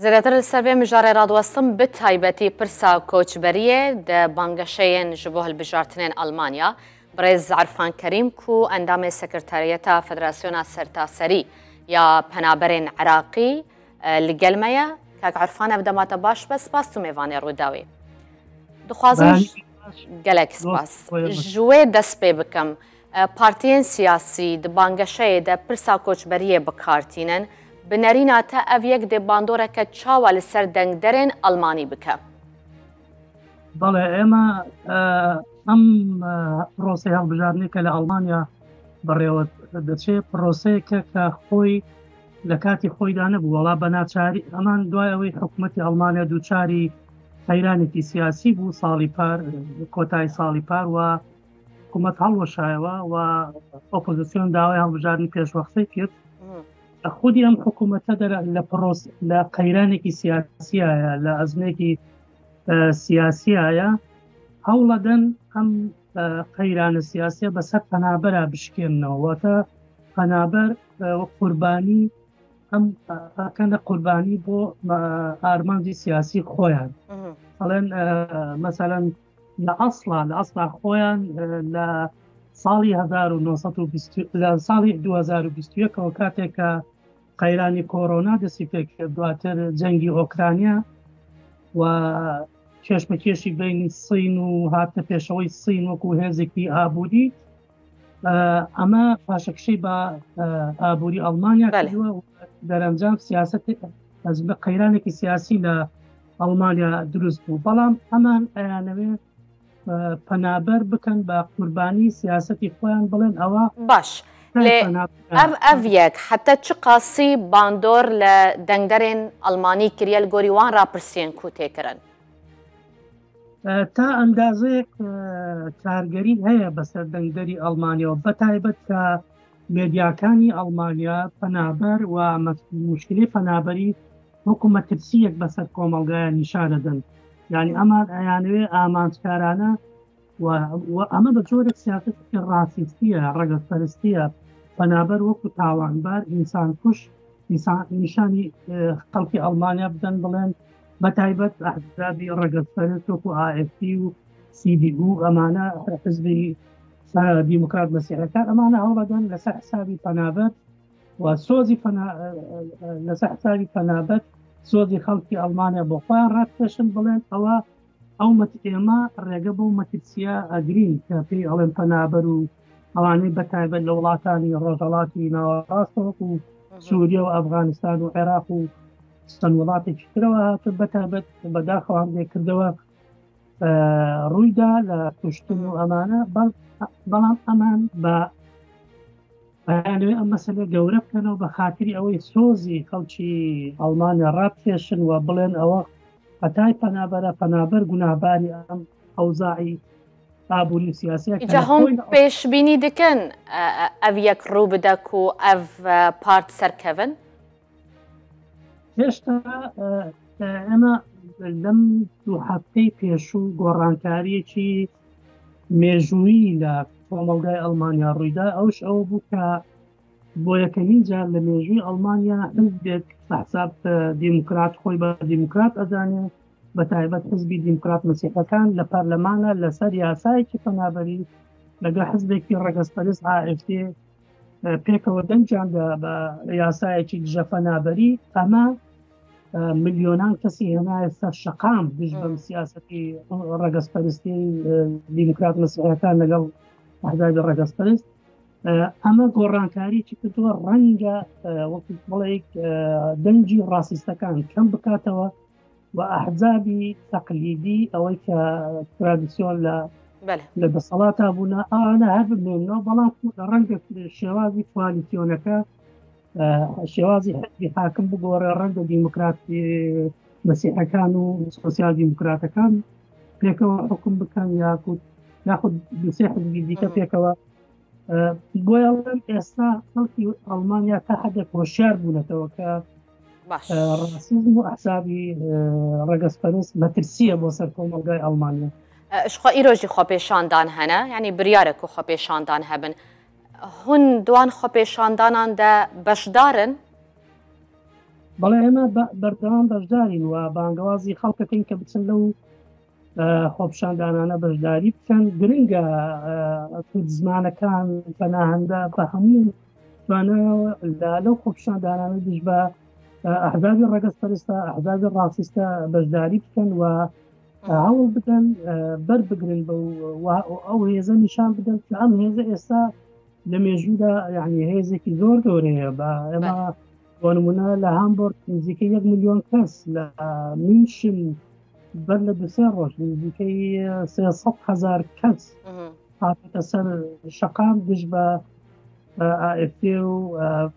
Zêdetir li ser vê mijarê radiwestim bi taybetî pirsa koçberiyê di bangeşeyên ji bo hilbijartinên Elmanya. Birêz Irfan Kerîm ku endamê Sekreteriyeta Federasyona Sertaserî ya Penaberên Iraqî li gel me ye. Kak Irfan ev dema te baş be spas tu mêvanê Rûdawê. Dixwazim gelek spas. Ji wê dest pê bikim. Partiyên siyasî di bangeşeyê de pirsa koçberiyê bi kar tînin. Bi nerîna te ev yek dê bandoreke çawa li ser dengderên Elmanî bike? Belê, ême em proseyê hilbijartinê ke li Elmanya birêwe diçe, proseyeke ke xwe لە کاتی خۆیدا نەبوو، وەڵا بە ناچاری ئەمان دوای ئەوەی حکوومەتی ئەڵمانیا دووچاری قەیرانێکی سیاسی بوو ساڵی پار کۆتایی ساڵی پار و حکوومەت هەڵوەشایەوە و ئۆپۆزیسیۆن داوای هەڵبژاردنی پێشوەختەی کرد. خودی ئەم حکوومەتە لە پرۆس لە قەیرانێکی سیاسیایە لە ئەزمێکی سیاسیایە هەوڵەدەن ئەم قەیرانە سیاسیە بەسەر پەنابەرا بشکێننەوە واتە پەنابەر قوربانی ئەم ئەکەنە قوربانی بۆ ئارمانجی سیاسی خۆیان ئەڵێن مەسەلەن لە ئەسڵا لە ئەسڵا خۆیان لە ساڵی 1920 لە ساڵی 2021ەوە کاتێک کە قەیرانی کۆرۆنا دەستی پێکرد دواتر جەنگی ئۆکرانیا و کێشمەکێشی بینی سین و هاتنە پێشەوەی سین وەکو هێزێکی ئابووری ئەمە پاشەکشەی بە ئابووری ئەڵمانیا کردووە دەرەنجام سیاست بە قەیرانێکی سیاسی لە ئەڵمانیا دروست بوو بەڵام ئەمان ئەیانەوێ پەنابەر بکەن بە قوربانی سیاستی خۆیان بڵێن ئەوە باش ئەv ئەv یەک حتا چ قاسی باندۆر لە دەنگدەرێن ئەڵمانی کریە لە گۆری وان راپرسیێن کو تێکرن؟ تا ئەندازەیەک کارگەری هەیە بەسەر دەنگدەری ئەڵمانیەوە بە تایبەت کە مێدیاکانی ئەڵمانیا پەنابەر و مشکلی پەنابەری وەکو مەترسیەک بەسەر کۆمەڵگایان نیشانەدەن یعنی ئەمان ئەیانەوێ ئامانجکارانە و ئەمە بە جۆرێک سیاسەتێکی ڕاسیستیە ڕەگەزپەرستیە پەنابەر وەکو تاوانبار ئینسان کوش نیشانی خەڵکی ئەڵمانیا بدەن بڵێن بە تایبەت ئەحزابی ڕەگەزپەرست وەکو AFD و CDU ئەمانە حزبی دیموکرات مەسیحەکان ئەمانە هەوڵەدەن لەسەر حسابی پەنابەر و سۆزی لەسەر حسابی پەنابەر سۆزی خەڵکی ئەڵمانیا بۆ خۆیان ڕابکێشن بڵێن ئەوە ئەو مەت ئێمە ڕێگە بۆ مەترسیە ئەگرین کە پێی ئەڵێن پەنابەر و ئەوانەی بەتایبەت لە وڵاتانی ڕۆژهەڵاتی ناوەڕاستەوە و سووریە و ئەفغانستان و عێراق و چەند وڵاتێکی ترەوە هاتن بەتایبەت بەداخەوە هەندێک کردەوە ڕوویدا لە کوشتن و ئەمانە بەڵام ئەمان بە ئەیانەوێ ئەم مەسەلە گەورە بکەنەوە بە خاتری ئەوەی سۆزی خەڵکی ئەڵمانیا ڕابکێشن و بڵێن ئەوە پەتای پەنابەرە پەنابەر گوناهباری ئەم ئەوزاعی ئابووری و سیاسیە کە ئیجا لە هۆم خۆی لە پێشبینی دکەن ئەv یەک ڕوو بدە کو ئەv پارت سەرکەڤن؟ هێشتا ئێمە لەم دوو هەفتەی پێشوو گۆڕانکاریەکی مێژوویی لە کۆمەڵگای ئەڵمانیا ڕوویدا ئەوش ئەوە بوو کە بۆ یەکەمین جار لە مێژووی ئەڵمانیا حزبێک بە حساب دیموکرات خۆی بە دیموکرات ئەزانێ بە تایبەت حزبی دیموکرات مەسیحەکان لە پەرلەمانە لەسەر یاسایەکی پەنابەری لەگەڵ حزبێکی ڕەگەزپەرست AFD پێکەوە دەنگیان دا بە یاسایەکی دژە پەنابەری ئەمە ملیۆنان کەسی هێنایە سەر شەقام دژ بەم سیاسەتی ڕەگەزپەرستی دیموکرات مەسیحەکان لەگەڵ ئەحزابی ڕەگەزپەرست ئەمە گۆڕانکاریی کردووە ڕەنگە وەکو بڵێک دەنگی ڕاستیستەکان کەم بکاتەوە و ئەحزابی تەقلیدی ئەوەی کە ترادیسیۆن لە لە دەسەڵاتا بوونە ئەوانە هەر بمێنەوە بەڵام ڕەنگە شێوازی کوالیسیۆنەکە شێوازی حزبی حاکم بگۆڕێ ڕەنگە دیموکرات مەسیحەکان و سۆسیال دیموکراتەکان پێکەوە حکوم بکەن یاخود یاخود دوسێ حزبی دیکە پێکەوە بۆیە ئێستا خەڵکی ئەڵمانیا تا حدێک هۆشیار بوونەتەوە کە ڕاسیزم و ئەحزابی ڕەگەزپەرست مەترسیە بۆ سەر کۆمەڵگای ئەڵمانیا. شخوا ئیرۆژی خۆپێشاندان هەنە یعنی بریارە کو خۆپێشاندان هەبن هون دوان خۆپێشاندانان دە بەشدارن؟ بەڵێ ئێمە بەردەوام بەشدارین و بانگەوازی خەڵکەکەین کە بچن لەو خۆپیشاندانانە بەشداری بکەن گرنگە کورد زمانەکان پەناهەندە بە هەموو توانایەوە لەو خۆپیشاندانانە دژ بە ئەحزابی ڕەگەزپەرستە ئەحزابی ڕاستیستە بەشداری بکەن و هەوڵ بدەن بەر بگرن بە ئەو هێزە نیشان بدەن کە ئەم هێزە ئێستا لە مێژوودا یعنی هێزێکی زۆر گەورەیە بە ئێمە بۆ نمونە لە هامبۆرگ نزیکەی یەک ملیۆن کەس لە مینشن بەر لە دوسێ ڕۆژ نزیکەی 300 هزار کەس هاتە سەر شەقام دژ بە AFD و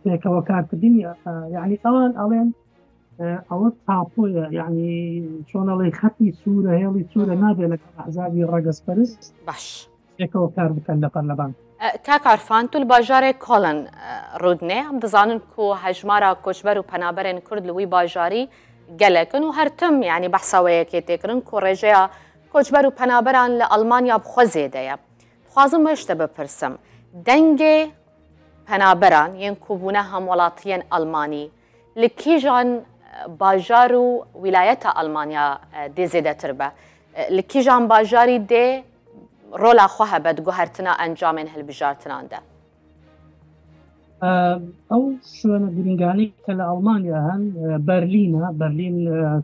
پێکەوە کارکردنی یعنی ئەوان ئەڵێن ئەوە تاپۆیە یعنی چۆنەڵی خەتی سوورە هێڵی سوورە نابێت لەگەڵ ئەحزابی ڕەگەزپەرست باش پێکەوە کار بکەن لە پەرلەمان. کاک عرفان تو li bajarê Koln rûdinê em dizanin ku hejmara koçber û penaberên Kurd li wî bajarî gelek in û her tim yanî behsa wê yekê tê kirin ku rêjeya koçber û penaberan li Elmanya bi xwe zêde ye. Dixwazim wê ji te bipirsim. Dengê penaberan yên ku bûne hemwelatiyên Elmanî li kîjan bajar û wîlayeta Elmanya dê zêdetir be? Li kîjan bajarî dê rola xwe hebe di guhertina encamên hilbijartinan de? ئەو شوێنە گرنگانەی کە لە ئەڵمانیا هەن بەرلینە، بەرلین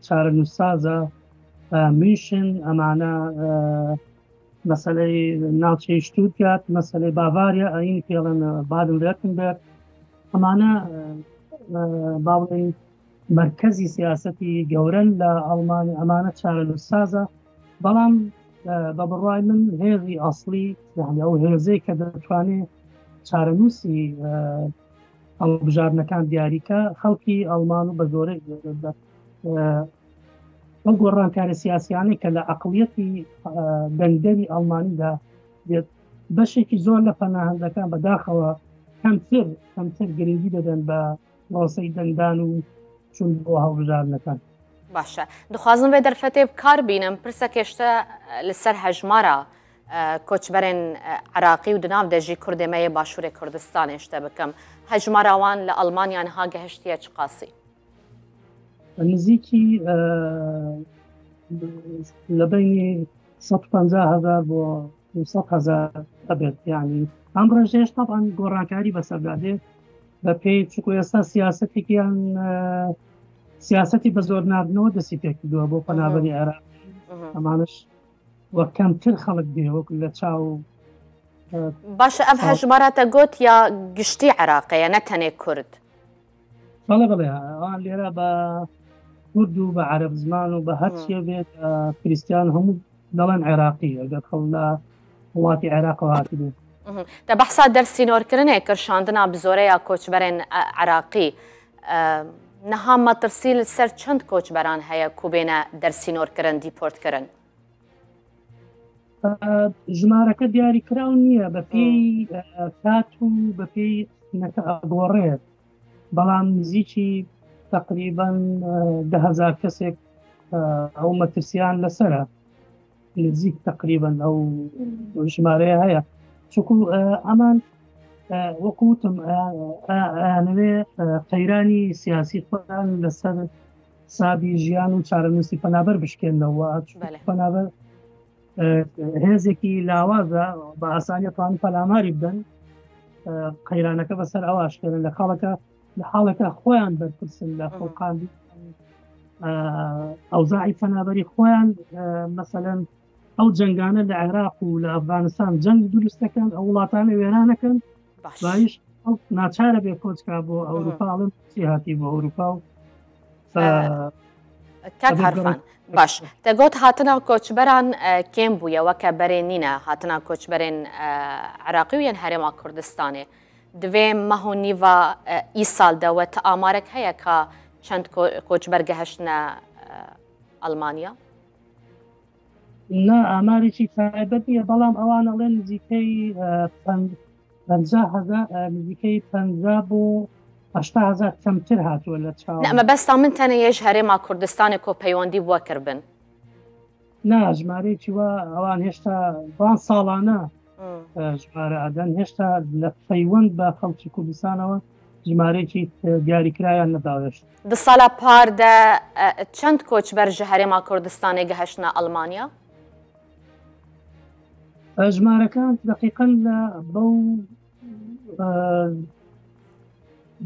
چارەنووسسازە، میونشن، ئەمانە مەسەلەی ناوچەی شتوتگارت، مەسەلەی باڤاریا، ئەین پێڵێن بادن ڤێرتنبێرگ، ئەمانە با بڵێین مەرکەزی سیاسەتی گەورەن لە ئەڵمانیا، ئەمانە چارەنووسسازە. بەڵام بە بڕوای من هێزی ئەسڵی یعنی ئەو هێزەی کە دەتوانێت چارەنووسی هەڵبژاردنەکان دیاریکە خەڵکی ئەڵمان و بە زۆرێک ئەو گۆڕانکارە سیاسیانەی کە لە عقلیەتی دەنگدەری ئەڵمانیدا دێت بەشێکی زۆر لە پەناهەندەکان بەداخەوە کەمتر کەمتر گرنگی دەدەن بە پرۆسەی دەنگدان و چون بۆ هەڵبژاردنەکان. باشە دخوازم vê derfetê bi kar bînim pirsekê ji te li ser hejmara koçberên Iraqî û di nav de jî Kurdê me yê Başûrê Kurdistanê ji te bikim. Hejmara wan li Almanya niha gehiştiye çi qasî? نزیکی لە بینی 150 هزار بۆ 200 هزار ئەبێت یعنی ئەم ڕێژەیەش طبعا گۆڕانکاری بەسەردا دێت بە پێی چکو ئێستا سیاسەتێکیان سیاسەتی بە زۆر ناردنەوە دەستی پێکردووە بۆ پەنابەری عێراق ئەمانش وە کەمتر خەڵک دێ وەک لە چاو باشە ئەم هەژمارە تە گوت یا گشتی عێراقەیە نە تەنێ کورد؟ بەڵێ بەڵێ ئەوان لێرە بە کورد و بە عەرەب زمان و بە هەر چیە بێت کریسیان هەموو دەڵێن عێراقی ئەگەر خەڵ لە وڵاتی عێراقەوە هاتبێت. Te behsa dersînorkirinê kir şandina bi zoreya koçberên Iraqî. Niha metirsî li ser çend koçberan heye ku bêne dersînorkirin, dîportkirin? ژمارەکە دیاریکراو نییە بەپێی کات و بەپێی نەکە ئەگۆڕێت، بەڵام نزیکی تقریبا 10,000 کەسێک ئەو مەترسیان لەسەرە، نزیک تقریبا ئەو ژمارەیە هەیە. چونکو ئەمان وەکو وتم ئەیانەوێ قەیرانی سیاسی خۆیان لەسەر حسابی ژیان و چارەنووسی پەنابەر بشکێنەوە. پەنابەر هێزێکی لاوازە، بە ئاسانی توان پەلاماری بدەن، قەیرانەکە بەسەر ئەوە ئاشکرا لە خاڵەکە لە حاڵەکە خۆیان بەرپرسن لە خۆقاندی ئەوزاعی پەنابەری خۆیان. مەسەلەن ئەو جەنگانە لە عێراق و لە ئەفغانستان جەنگ دروست دەکەن، ئەو وڵاتانە وێرانەکەن، بایش ئەو ناچارە بێ کۆچکا بۆ ئەوروپا، ئەڵێن چی هاتی بۆ ئەوروپا و کاک عرفان باش دەگوت هاتنا کۆچبەران کێم بوویە وەکە بەرێ نینە هاتنا کۆچبەرێن عراقی و یەن هەرێما کوردستانێ دوێ مەه و نیڤا ئیسال دەوە تە ئامارێک هەیە کە چەند کۆچبەر گەهشتنە ئەڵمانیا؟ نا ئامارێکی تایبەت نییە، بەڵام ئەوان ئەڵێن نزیکەی 50,000، نزیکەی 50 بۆ 80,000 کەمتر هاتووە لە چاو. نا مەبەستا من تەنێ یەژ هەرێما کوردستانێ کۆ پەیوەندی بووە کردن. نا ژمارەیەکی وا ئەوان هێشتا وان ساڵانە ژمارە ئەدەن، هێشتا لە پەیوەند بە خەڵکی کوردستانەوە ژمارەیەکی دیاریکرایان نەداوێشت. Di sala par de çend koçber ji Herêma Kurdistanê gihiştine Almanya? ژمارەکان دەقیقەن لە بەو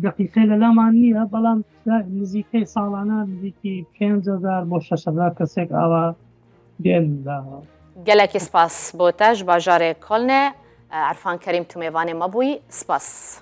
دەقیقەی لە لامان نییە بەڵام نزیکەی ساڵانە نزیکی 5000 بۆ 6000 کەسێک ئاوا دێن لە Gelekî spas bo te ji bajarê Kolnê. Erfan Kerîm tu mêvanê me bûyî. Spas.